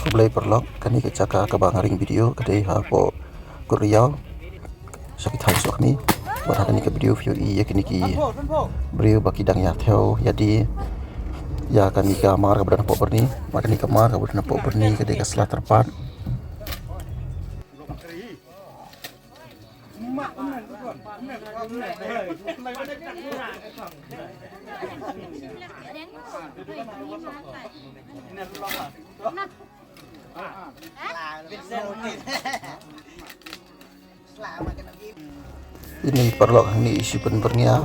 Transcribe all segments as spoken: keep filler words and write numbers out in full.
Khublei paralok, kane ka jaka kaba nga ring video ka dei hapoh Kut Riaw, sha ki thaiñ Suakhmi. Bad ha kane ka video phi ïohi ïa kine ki briew ba ki dang ïa thew ïa die ïa kane ka mar kaba don hapoh Byrni. Bad kane ka mar kaba don hapoh Byrni ka dei ka sla tyrpad. Ine i paralok hangne i shu pynbyrngia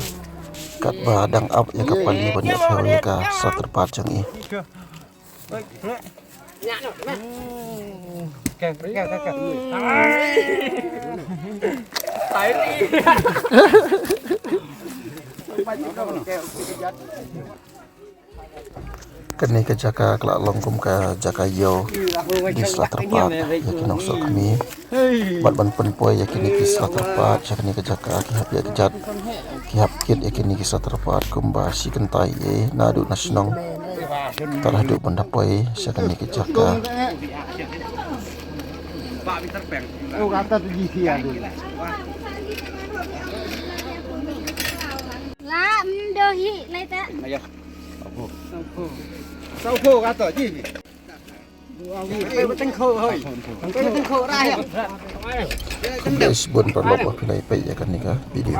katba dang ap ïa ka pali ban ïa thew ïa ka sla tyrpad jong i. Kane ka jaka ka la long kum ka jaka ïew die sla tyrpad ïa ki nongsoh kmie. Bad ban pynpoi ïa kine ki sla tyrpad sha kane ka jaka ki hap ïa kjat, ki hap kit ïa kine ki sla tyrpad kumba shi kynta ei ei naduh na shnong. Tad haduh ban da poi sha kane ka jaka. La mdo hi lai ta. Khublei shibun paralok ba phi la peit ïa kane ka video.